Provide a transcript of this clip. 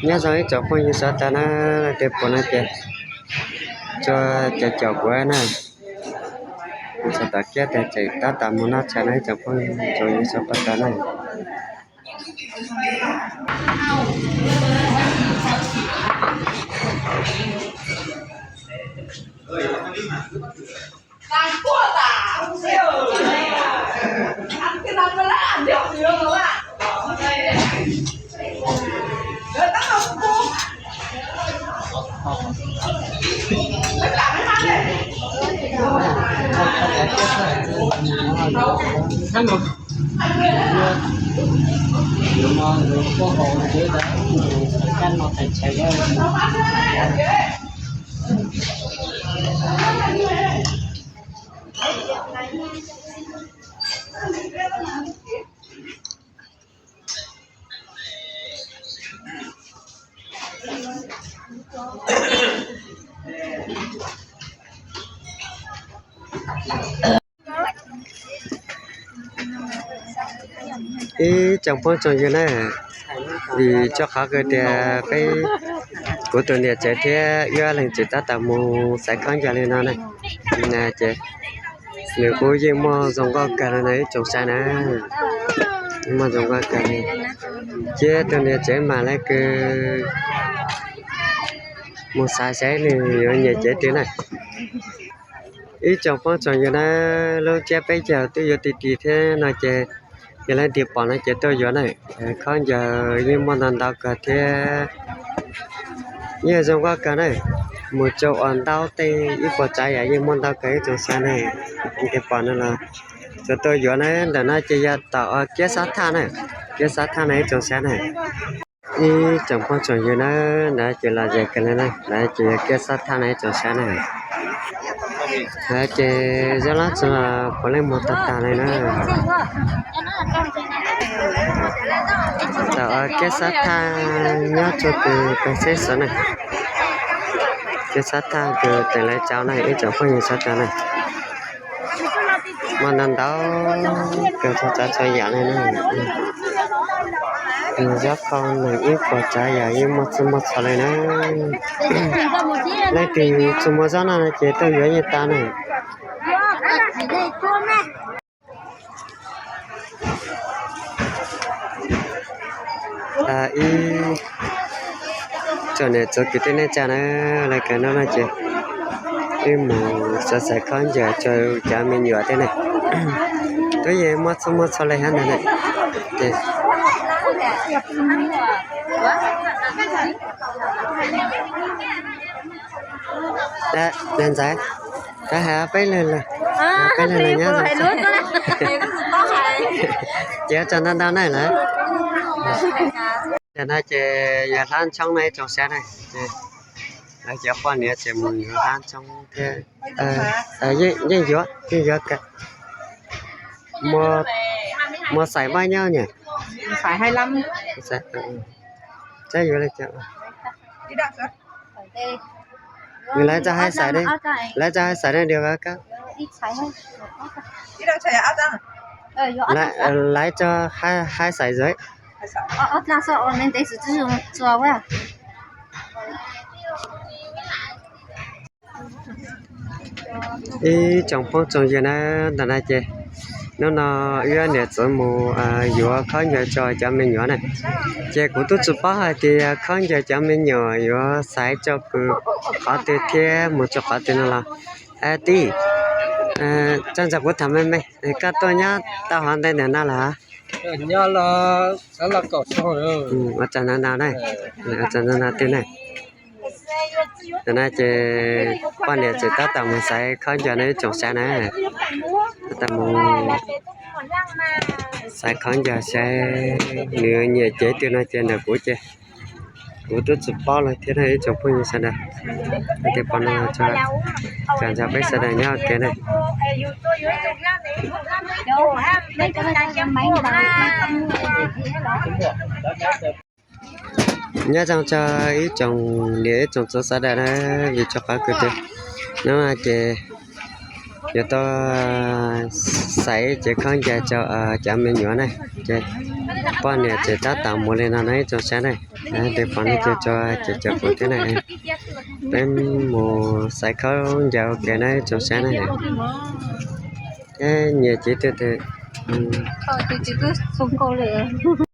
Nyob zoo ib tsoom phooj ywg sawv daws na, leej twg pom no ces tsuas caum caum kuv na. Kuv txog tom kiab tias tseem tab tom mus noj tshais no ib tsoom phooj ywg sawv daws na. Ib tsoom phooj tsoom ywg na, vim rau qhov kws tias peb, kuv tus niam tsev thiab wb leeg tseem tab tom mus xaiv khaub ncaws li no na, ces nws kuj yeej muaj zoo nkauj kawg li no ib tsoom saib na, yeej muaj zoo nkauj kawg li. Ces tus niam tsev mam li kws mus xaiv saib nws yuav nyiam cev twg na. Ib tsoom phooj tsoom ywg na, lub tsiab peb caug twb yuav ti ti thiab no ces yog leej twg pom no ces tuaj yuav na. Khaub ncaws yeej muaj ntau ntau kawg thiab, yeej zoo nkauj kawg na. Mus rau ua ntaub tej ib puas tsav yam yeej muaj ntau kawg ib tsoom saib na. Leej twg pom no los tsuas tuaj yuav na. Ntawm no ces yog tom kiab xab thaj na, kiab xab thaj na ib tsoom saib na. Ib tsoom phooj tsoom ywg na, ntawd ces los ze kawg li na, ntawd ces yog kiab xab thaj na ib tsoom saib na. Ntawd ces zaj lab tsuas puav leej mus tag tag li na. Tom kiab xab thaj nyob tsuas tus pes xeb xov na, kiab xab thaj tus teem lawv tsaus na ib tsoom phooj ywg sawv daws na. Muaj ntau ntau kawg txhua tsav txhua yam li na. Nws zaub qhau nees ib puas tsav yam yeej muaj txhua muaj txhua li na. Leej twg tsis muaj zaub noj no ces tuaj yuav yeej tau na. Ib tsoom niam txiv kwv tij neej tsa na, lawv kawm noj no ces wb mus xaiv xaiv khaub ncaws rau cov me nyuam tej na. Twb yeej muaj txhua muaj txhua li thiab ntag na. Ces ntxawm, koj hais peb leeg los, peb leeg los nyob zoo. Ces ua tsaug ntau ntau na lawm. Tam no ces yog hlab ntshoob no ib tsoom saib na. Lawv cov poj niam ces mus yuav hlab ntshoob thiab. Yeej yuav, yeej yuav kawg. Muaj xais maj nyob nyam. Tsab yuav li cas? Nws lawv tso hais xais, lawv tso hais xais na diav kab. Lawv tso hais xais zoj. Ib tsoom phooj tsoom ywg na, ntawm no ces hnub no wb niam txiv mus yuav khaub ncaws tso cov me nyuam na. Ces kuv twb tsis paub hais tias khaub ncaws cov me nyuam yuav xaiv tso pw qhov twg thiab mus tso qhov twg no los. Tij, tso ntsoov kuv tham me me, koj tuaj nyob tau hov ntej ntawm no los? Ua tsaug ntau ntau na, ua tsaug ntau ntau tiag na. Ntawm no ces poj niam tseem tab tom mus xaiv khaub ncaws no ib tsoom saib na. Tab tom mus xaiv khaub ncaws saib nws nyiam cev twg no ces ntawm kuv ces kuv twb tsis paub los thiab na ib tsoom phooj ywg sawv daws. Tias pom no tso, tso ntsoov peb sawv daws nyob ua ke na. Nyob zoo tso ib tsoom niam ib tsoom txiv sawv daws na, vim rau qhov kws tias hnub no ces Yuav tau xaiv cev khaub ncaws rau cov me nyuam na, ces poj niam ces tab tom mus li no no ib tsoom saib na. Tus poj niam ces tso ces cov kuv thiab na. Peb mus xaiv khaub ncaws ua ke na ib tsoom saib na. Thiab nyias cev twg twg.